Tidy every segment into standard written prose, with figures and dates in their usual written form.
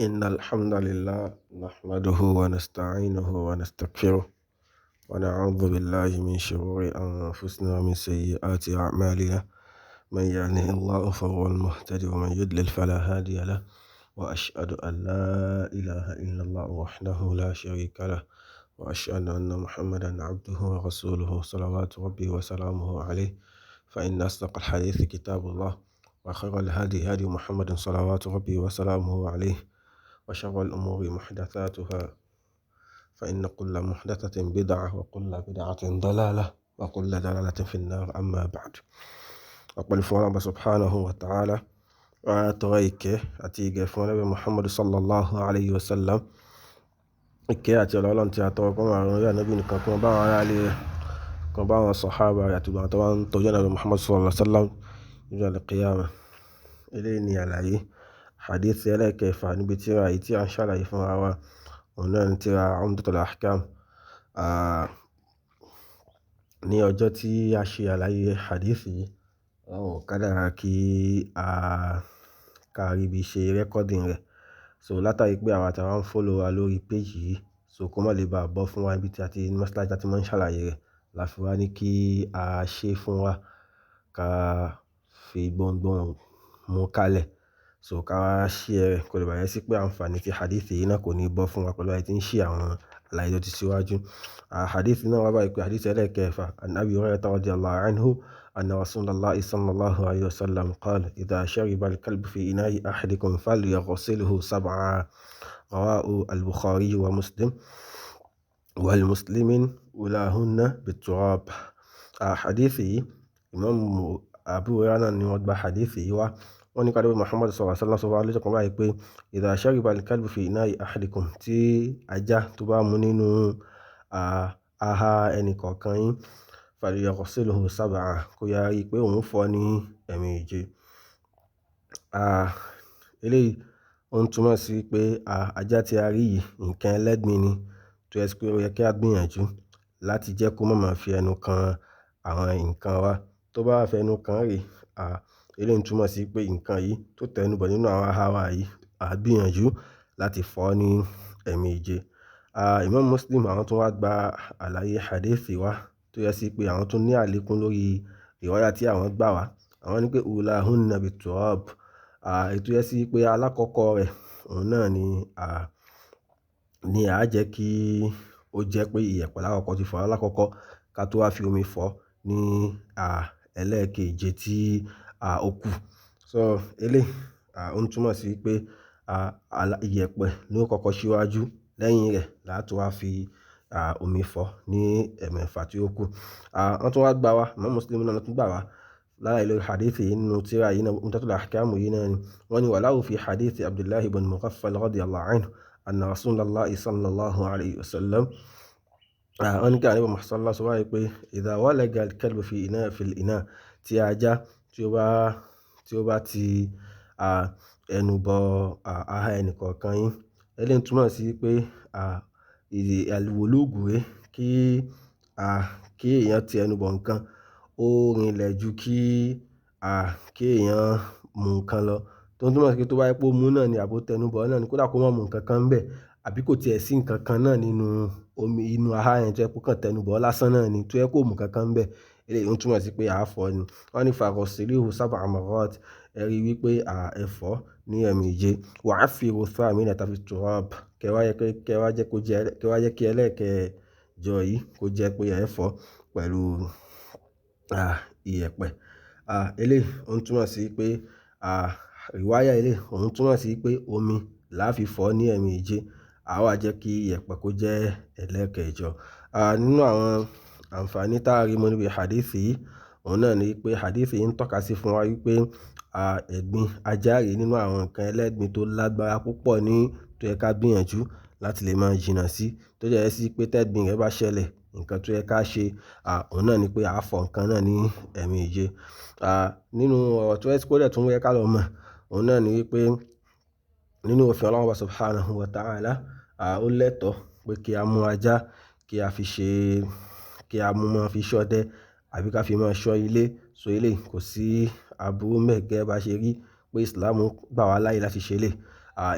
إن الحمد لله نحمده ونستعينه ونستغفره ونعوذ بالله من شرور أنفسنا ومن سيئات أعمالنا، من يهده الله فهو المهتدي ومن يضلل فلا هادي له، وأشهد أن لا إله إلا الله وحده لا شريك له، وأشهد أن محمدا عبده ورسوله صلوات ربي وسلامه عليه. فإن أصدق الحديث كتاب الله، وخير الهدي هدي محمد صلوات ربي وسلامه عليه، وشر الأمور محدثاتها، فإن كل محدثة بدعة وكل بدعة ضلالة وكل ضلالة في النار. أما بعد، أقبل فورا سبحانه وتعالى وتريك أتيك فورا محمد صلى الله عليه وسلم. Ìkẹ́ àti ọlọ́run tí a tọrọ kó máa ran orí ànábì nìkan, kó bá àwọn ará ilé rẹ̀, kó bá àwọn sàhábà rẹ̀ àti gbogbo àwọn tó bá ń tọ́jú ànábì Muhammad sallallahu alaihi wasallam níjọ́ al-qiyamah. Eléyìí ni àlàyé hadith ẹlẹ́ẹ̀kẹfà níbi tírà yìí tí a ń ṣàlàyé fún wa, òun náà ni tírà Umdatul Ahkam. Ní ọjọ́ tí a ṣe àlàyé hadith yìí, Ọlọ́run ò kádàrá kí a ká rí bí ṣe recording rẹ̀. So látàrí pé àwa tí a ń follow wa lórí page yìí, so kó má lè bá bọ́ fún wa ibi tí a ti mọ́sálásí tí a máa ń ṣàlàyé rẹ̀, la fi wá ní kí a ṣe fún wa, ká fi gbohùngbohùn mú kalẹ̀. So ká wá share rẹ̀ kó lè bá yẹ sí pé àǹfààní tí hadith yìí náà kò ní bọ́ fún wa pẹ̀lú àyè tí ń ṣe àwọn àlàyé tó ti síwájú. Hadith náà wá báyìí pé hadith ẹlẹ́ẹ̀kẹfà, an Abi Hurairah radiyallahu anhu anna Rasulullah sallallahu alayhi wa sallam qala idha shariba al-kalbu fi ina'i ahadikum falyaghsilhu sab'a. Rawahu al-Bukhari wa Muslim wal muslimin ulahunna bit-turab. Hadith yìí, Imam Abu Hurairah náà ni wọ́n gba hadith yìí wá. Wọ́n ní ká dé Muhammad sallallahu alaihi wasallam sọ fún wa lọ́jọ́ kan báyìí pé idha shariba al-kalbu fi ina'i ahadikum, tí ajá tó bá mu nínú aha ẹnì kọ̀ọ̀kan yín, falyaghsilhu sab'a, kó yá rí pé òun fọ̀ ní ẹ̀ẹ̀méje. Eléyìí ó ń túmọ̀ sí pé ajá tí a rí yìí nǹkan ẹlẹ́gbin ni, tó yẹ pé ó yẹ kí a gbìyànjú láti jẹ́ kó má máa fi ẹnu kan àwọn nǹkan wa. Tó bá fi ẹnu kan rè, eléyìí ń túmọ̀ sí pé nǹkan yìí tó tẹnu bọ̀ nínú àwọn aha wa yìí, a gbìyànjú láti fọ̀ ní ẹ̀ẹ̀méje. Imam Muslim àwọn tó wá gba àlàyé hadith wá, tó yẹ sí pé àwọn tó ní àlékún lórí riwaya tí àwọn gbà wá. Àwọn ní pé ulahunna bit-turab. Èyí tó yẹ sí pé alákọ̀ọ́kọ́ rẹ̀, òun náà ni, ni a jẹ́ kí ó jẹ́ pé ìyẹ̀pẹ̀ lákọ̀ọ́kọ́ ti fọ̀ alákọ̀ọ́kọ́ ká tó wá fi omi fọ̀ ní, ẹlẹ́ẹ̀keje tí, ó kù. So eléyìí, ó ń túmọ̀ sí pé, ìyẹ̀pẹ̀ ló kọ́kọ́ síwájú, lẹ́yìn rẹ̀ là tó wá fi, omi fọ̀ ní ẹ̀ẹ̀mẹ́fà tí ó kù. Wọ́n tún wá gbà wá, Imam Muslim náà tún gbà wá lára ìlú hadith yìí nínú tírà yìí náà, Umdatul Ahkam yìí náà ni. Wọ́n ní walahu fi hadith Abdullah ibn Mughaffal radiyallahu anhu anna Rasulullah sallallahu alayhi wa sallam. Wọ́n ní kí ànábì Muhammad sallallahu alaihi wa sallam sọ pé idha walaga al-kalbu fi ina fil ina, tí ajá tí ó bá ti, ẹnu bọ, aha ẹnì kọ̀ọ̀kan yín. Eléyìí ń túmọ̀ sí pé, al-wulugu rè kí, kí èèyàn ti ẹnu bọ nǹkan, ó rinlẹ̀ ju kí, kí èèyàn mú nǹkan lọ. Tó ń túmọ̀ sí pé tó bá yẹ pé ó mú náà ni àbí ó tẹnu bọ náà ni, kódà kó má mú nǹkan kan bẹ́ẹ̀, àbí kò tiẹ̀ sí nǹkan kan náà nínú omi inú aha yẹn tó yẹ kó kàn tẹnu bọ lásán náà ni, tó yẹ kó mú nǹkan kan bẹ́ẹ̀. Eléyìí ń túmọ̀ sí pé a fọ̀ ni. Wọ́n ní faghsiluhu sab'a marrat, ẹ rí wípé, ẹ fọ̀ ní ẹ̀ẹ̀méje. Wa affiru thaminata fi turab, kẹ wá jẹ́ kó jẹ́, kẹ wá jẹ́ kí ẹlẹ́ẹ̀kẹjọ yìí kó jẹ́ pé ẹ fọ̀ pẹ̀lú, ìyẹ̀pẹ̀. Eléyìí ó ń túmọ̀ sí pé, riwaya eléyìí òun túmọ̀ sí pé omi la fi fọ̀ ní ẹ̀ẹ̀méje, a wá jẹ́ kí ìyẹ̀pẹ̀ kó jẹ́ ẹlẹ́ẹ̀kẹjọ. Nínú àwọn àǹfààní tá a rí mú níbi hadith yìí, òun náà ni pé hadith yìí ń tọ́ka sí fún wa wípé, ẹ̀gbin ajá rè nínú àwọn nǹkan ẹlẹ́gbin tó lágbára púpọ̀ ní tó yẹ ká gbìyànjú láti lè máa jìnnà sí. Tó jẹ́ sí pé tẹ́gbin rẹ̀ bá ṣẹlẹ̀, nǹkan tó yẹ ká ṣe, òun náà ni pé a fọ̀ nǹkan náà ní ẹ̀ẹ̀méje. Nínú ọ̀rọ̀ tó yẹ kó dẹ̀ tún yẹ ká lọ mọ̀, òun náà ni wípé nínú òfin Ọlọ́run subhanahu wa ta'ala, ó lẹ́tọ̀ọ́ pé kí a mú ajá, kí a fi ṣe, kí a mú mọ́ fi ṣọdẹ àbí ká fi máa ṣọ́ ilé. So eléyìí kò sí aburú ńbẹ̀ gẹ́gẹ́ bá ṣe rí pé Islam gbà wá láàyè láti ṣe eléyìí.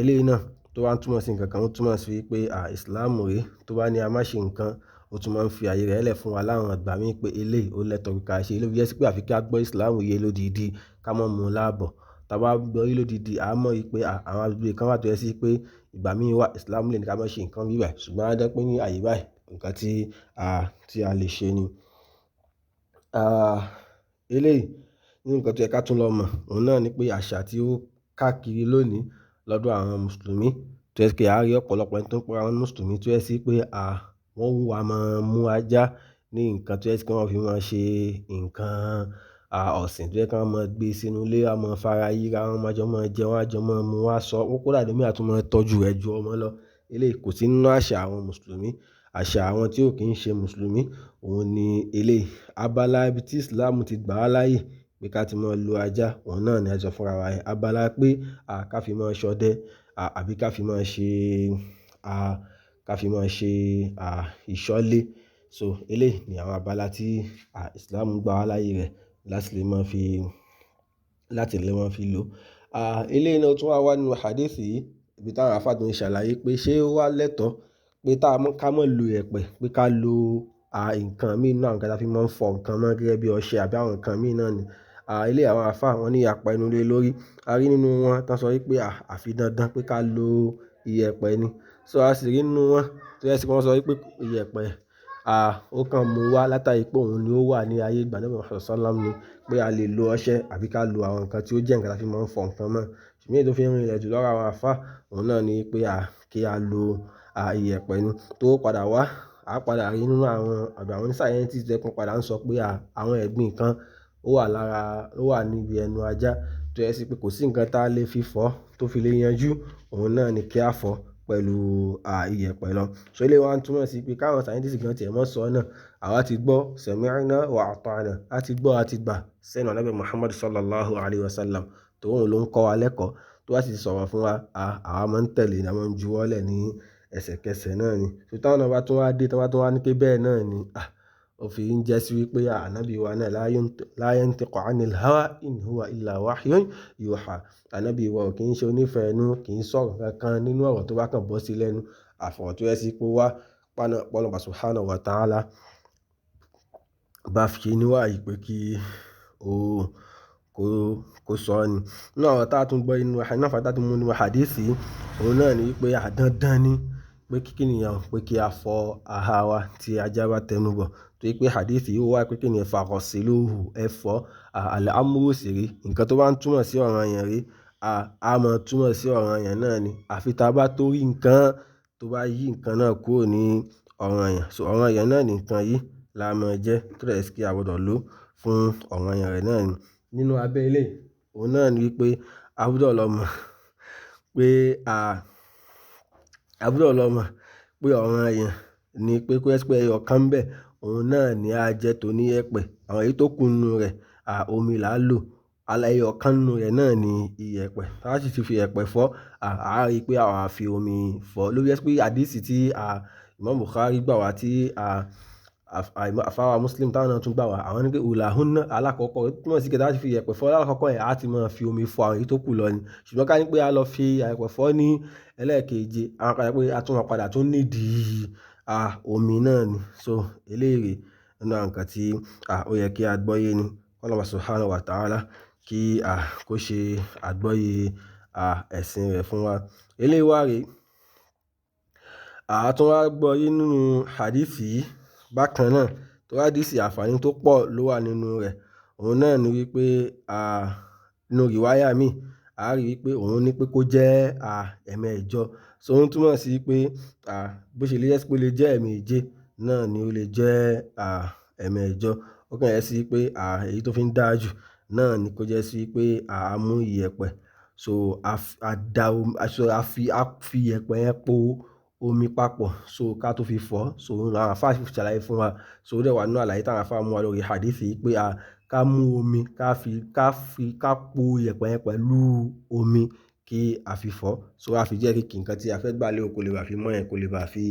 Eléyìí náà Tó bá ń túmọ̀ sí nǹkan kan, ó túmọ̀ sí wípé Islam rè tó bá ní a má ṣe nǹkan, ó tún máa ń fi ààyè rẹ̀ lẹ̀ fún wa láwọn ìgbà mí pé eléyìí ó lẹ́tọ̀ọ́ pé ká ṣe. Eléyìí fi jẹ́ sí pé àfi kí á gbọ́ Islam yé lódidi ká má mú láàbọ̀. Tí a bá gbọ́ yé lódidi, a mọ̀ wípé àwọn agbègbè kan wà tó jẹ́ sí pé ìgbà mí wà Islam lè ní ká má ṣe nǹkan bí báyìí. Ṣùgbọ́n a jẹ́ pé ní ààyè báyìí, nǹkan tí, tí a lè ṣe ni. Eléyìí nínú nǹkan tó yẹ ká tún lọ mọ̀, òun náà ni pé àṣà tí ó káàkiri lónìí lọ́dọ̀ àwọn Mùsùlùmí tó jẹ́ pé a rí ọ̀pọ̀lọpọ̀ ẹni tó ń pe ara wọn ní Mùsùlùmí tó jẹ́ sí pé wọ́n wá máa ń mú ajá ní nǹkan tó jẹ́ sí pé wọ́n fi máa ń ṣe nǹkan ọ̀sìn tó jẹ́ kí wọ́n máa gbé sínú ilé, a máa fara yíra, wọ́n máa jọ máa jẹun, wọ́n á jọ máa mú, wọ́n á sọ, ó kódà ẹlòmíì á tún máa tọ́jú rẹ̀ ju ọmọ lọ. Eléyìí kò sí nínú àṣà àwọn Mùsùlùmí. Àṣà àwọn tí ò kí ń ṣe Mùsùlùmí, òun ni eléyìí. Abala ibi tí Islam ti gbà wá láàyè pé ká tí máa lo ajá, òun náà ni a sọ fúnra wa yẹn. Abala pé ká fi máa ṣọdẹ, àbí ká fi máa ṣe, ká fi máa ṣe, ìṣọ́lé. So eléyìí ni àwọn abala tí Islam gbà wá láàyè rẹ̀ láti lè máa fi, láti lè máa fi lò. Eléyìí náà tún wà nínú hadith yìí, ibi tí àwọn àlfá tí ń ṣàlàyé pé ṣé ó wà lẹ́tọ̀ọ́ pé tá mọ́ ká má lo ìyẹ̀pẹ̀, pé ká lo nǹkan mí nínú àwọn nǹkan tí a fi máa ń fọ nǹkan mọ́ gẹ́gẹ́ bí ọṣẹ àbí àwọn nǹkan mí náà ni. Eléyìí àwọn àlfá wọ́n ní ìyapa ẹnu lé lórí. A rí nínú wọn tí wọ́n sọ wípé àfi dandan pé ká lo ìyẹ̀pẹ̀ ni. So a sì rí nínú wọn tó jẹ́ sí pé wọ́n sọ wípé ìyẹ̀pẹ̀ ó kan mú wá látàrí pé òun ni ó wà ní ayé ìgbà Ànábì Muhammad sallallahu alaihi wasallam ni pé a lè lo ọṣẹ àbí ká lo àwọn nǹkan tí ó jẹ́ nǹkan tí a fi máa ń fọ nǹkan mọ́. Ṣùgbọ́n èyí tó fi ń rinlẹ̀ jù lọ́wọ́ àwọn àlfá, òun náà ni pé kí a lo ìyẹ̀pẹ̀ ni. Tó padà wá, a padà rí nínú àwọn ọ̀dọ̀ àwọn scientists tó jẹ́ pé wọ́n padà ń sọ pé àwọn ẹ̀gbin kan ó wà lára, ó wà níbi ẹnu ajá tó jẹ́ sí pé kò sí nǹkan tí a lè fi fọ́ tó fi lè yanjú, òun náà ni kí a fọ́ pẹ̀lú ìyẹ̀pẹ̀ lọ. So eléyìí wá ń túmọ̀ sí pé káwọn scientists gan tí ẹ̀ mọ́ sọ náà, àwa ti gbọ́ sami'na wa ata'na, a ti gbọ́ a ti gbà sẹ́nu Ànábì Muhammad sallallahu alaihi wasallam tó òun ló ń kọ́ wa lẹ́kọ̀ọ́ tó bá sì ti sọ̀rọ̀ fún wa, àwa máa ń tẹ̀lé, a máa ń juwọ́lẹ̀ ní ẹsẹ̀kẹsẹ̀ náà ni. So táwọn náà bá tún wá dé, tí wọ́n bá tún wá ní pé bẹ́ẹ̀ náà ni, ó fi ń jẹ́ sí wípé Ànábì wa náà la yantiqu anil hawa in huwa illa wahyun yuha. Ànábì wa ò kí ń ṣe onífẹ̀ẹ́ inú, kì í sọ̀rọ̀ kankan nínú ọ̀rọ̀ tó bá kàn bọ́ sí lẹ́nu. Àfọ̀rọ́ tó jẹ́ sí pé ó wá pana Ọlọ́run subhanahu wa ta'ala bá fi ní wàyí pé kí ó kó sọ ni. Nínú àwọn tá tún gbọ́ inú, nínú àǹfààní tá tún mú nínú hadith yìí, òun náà ni wípé dandan ni pé kí ènìyàn pé kí a fọ aha wa tí ajá bá tẹnu bọ̀. Torí pé hadith yìí ó wà pé kí ènìyàn faghsiluhu, ẹ fọ, al-amru sì rí. Nǹkan tó bá ń túmọ̀ sí ọ̀ranyàn rí, a mọ̀ túmọ̀ sí ọ̀ranyàn náà ni. Àfi tá bá tó rí nǹkan tó bá yí nǹkan náà kúrò ní ọ̀ranyàn. So ọ̀ranyàn náà ni nǹkan yìí la mọ̀ jẹ́ tó dẹ̀ sí kí a gbọdọ̀ lò fún ọ̀ranyàn rẹ̀ náà ni. Nínú abẹ́ eléyìí, òun náà ni wípé a gbọdọ̀ lọ mọ̀ pé a gbọdọ̀ lọ mọ̀ pé ọ̀ranyàn ni pé kó jẹ́ pé ẹyọ kan bẹ́ẹ̀, òun náà ni a jẹ́ tó ní ìyẹ̀pẹ̀. Àwọn èyí tó kú nínú rẹ̀, omi là á lò. Ẹyọ kan nínú rẹ̀ náà ni ìyẹ̀pẹ̀. Tá bá sì ti fi ìyẹ̀pẹ̀ fọ́, a rí pé àwa fi omi fọ́. Ló fi jẹ́ pé hadith tí Imam Bukhari gbà wá tí àfáwà Muslim táwọn náà tún gbà wá, àwọn ní pé ulahunna alákọ̀ọ́kọ́, ó túmọ̀ sí pé tá bá ti fi ìyẹ̀pẹ̀ fọ́ alákọ̀ọ́kọ́ yẹn, a ti máa fi omi fọ àwọn èyí tó kù lọ ni. Ṣùgbọ́n ká ní pé a lọ fi ìyẹ̀pẹ̀ fọ́ ní ẹlẹ́ẹ̀keje, a máa padà pé a tún máa padà tún nídìí omi náà ni. So eléyìí nínú àwọn nǹkan tí ó yẹ kí a gbọ́yé ni. Ọlọ́run subhanahu wa ta'ala kí kó ṣe àgbọ́yé ẹ̀sìn rẹ̀ fún wa. Eléyìí wá rè. A tún wá gbọ́yé nínú hadith yìí bákan náà. Torí hadith àǹfààní tó pọ̀ ló wà nínú rẹ̀. Òun náà ni wípé nínú riwaya mi, a rí wípé òun ní pé kó jẹ́ ẹ̀ẹ̀mẹ́jọ. So ó ń túmọ̀ sí pé bó ṣe lè jẹ́ pé ó lè jẹ́ ẹ̀ẹ̀méje náà ni ó lè jẹ́ ẹ̀ẹ̀mẹ́jọ. Ó kàn jẹ́ sí pé èyí tó fi ń dáa jù náà ni kó jẹ́ sí pé a mú ìyẹ̀pẹ̀. So a da omi, so a fi ìyẹ̀pẹ̀ yẹn po omi papọ̀ so ká tó fi fọ́. So òun làwọn àlfá fi ṣàlàyé fún wa. So ó dẹ̀ wà nínú àlàyé tí àwọn àlfá mú wá lórí hadith yìí pé ká mú omi, ká po ìyẹ̀pẹ̀ yẹn pẹ̀lú omi kí a fi fọ́. So a fi jẹ́ kí nǹkan tí a fẹ́ gbà lérò kó lè bá fi mọ́ yẹn, kó lè bá fi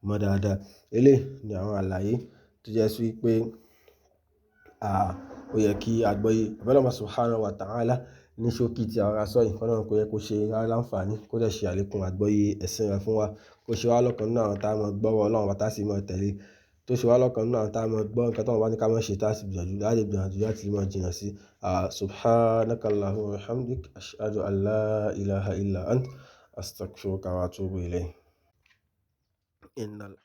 mọ́ dáadáa. Eléyìí ni àwọn àlàyé tó jẹ́ sí pé ó yẹ kí a gbọ́yé. Ọlọ́run subhanahu wa ta'ala Ní ṣókí tí a rọra sọ yìí, k'Ọlọ́run kó jẹ́ kó ṣe wá láǹfààní, kó dẹ̀ ṣe àlékún àgbọ́yé ẹ̀sìn rẹ̀ fún wa, kó ṣe wá lọ́kàn nínú àwọn tá a mọ̀ gbọ́rọ̀ Ọlọ́run wa tá sì mọ̀ tẹ̀lé, tó ṣe wá lọ́kàn nínú àwọn tá a mọ̀ gbọ́ nǹkan t'Ọlọ́run bá ní ká má ṣe tá sì gbìyànjú láti gbìyànjú láti máa jìnnà sí. Subhanakallahumma wa bihamdik, ashhadu an la ilaha illa ant, astaghfiruka wa atubu ilayk. Innal.